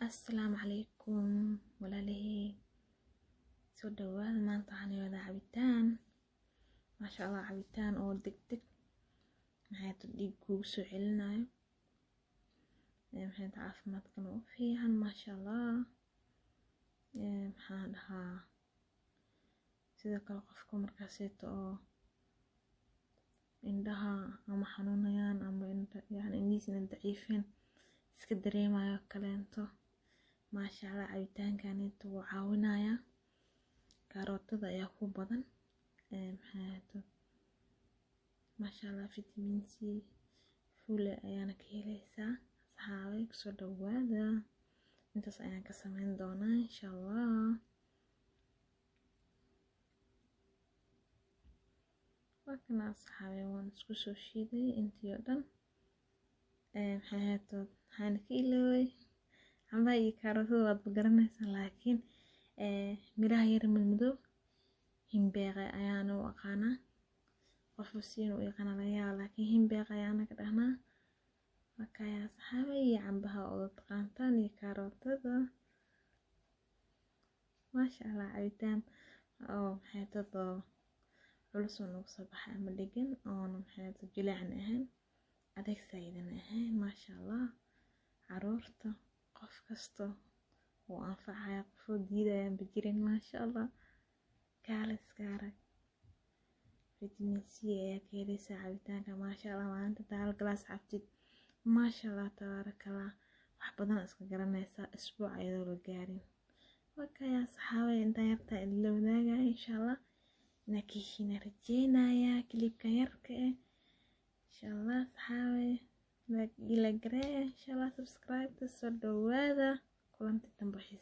Assalaamu calaykum walaalahey, soo dhawaada. Maanta waxaan wadaa cabitaan, maasha Allah, cabitaan oo degdeg maxay ta dhiig kugu soo celinayo, maxay ta caafimaadkana u fiican, maasha Allah. Maxaan dhahaa, sidoo kale qofka markaaseeto oo indhaha ama xanuunayaan ama yani indhihiisna daciifeen iska dareemayo kaleento, maasha Allah, cabitaankaneeto wuu caawinayaa. Kaarootada ayaa ku badan, maxay ahaato, maasha Allah, vitamin C full ayaana ka heleysaa. Asxaabay, kusoo dhawaada. Intaas ayaan ka sameyn doonaa insha Allah. Waa kana asxaabay, waan isku soo shiiday intii oo dhan. Maxay ahaato, waxaana ka iloobay cambaha iyo kaarootada, waad garanaysaa, laakiin miraha yar madmadow himbeeqa ayaana u aqaanaa. Qofba siin u yaqaana laga yaaba, laakiin himbeeqa ayaana ka dhahnaa. Wakaya asxaabay, iyo cambaha oo taqaantaan iyo kaarootada, maasha Allah. Cabitaan oo maxay todo culus oo nagu soo baxay ama dhegan oona maxay to jileecna ahayn, adeeg saayidan ahayn, maasha Allah. Caruurta, qof kasta wuu anfacaya, qofoo diidayaan ba jirin, maasha Allah. Kaale iska arag, vitamin C ayaa ka heleysaa cabitaanka, maasha Allah. Maalinta intaa hal galaas cabtid, maasha Allah, tabaarakallah, wax badan iska garanaysaa isbuuc ayadoo la gaarin. Wakaya asxaabay, intaan yartaa idinla wadaagaya, insha Allah inaa ka heshiina rajeynaya kilibkan yarka eh, insha Allah. Asxaabay, ila gareeya insha Allah, subscribe-ta. Soo dhawaada, kulanti dambe.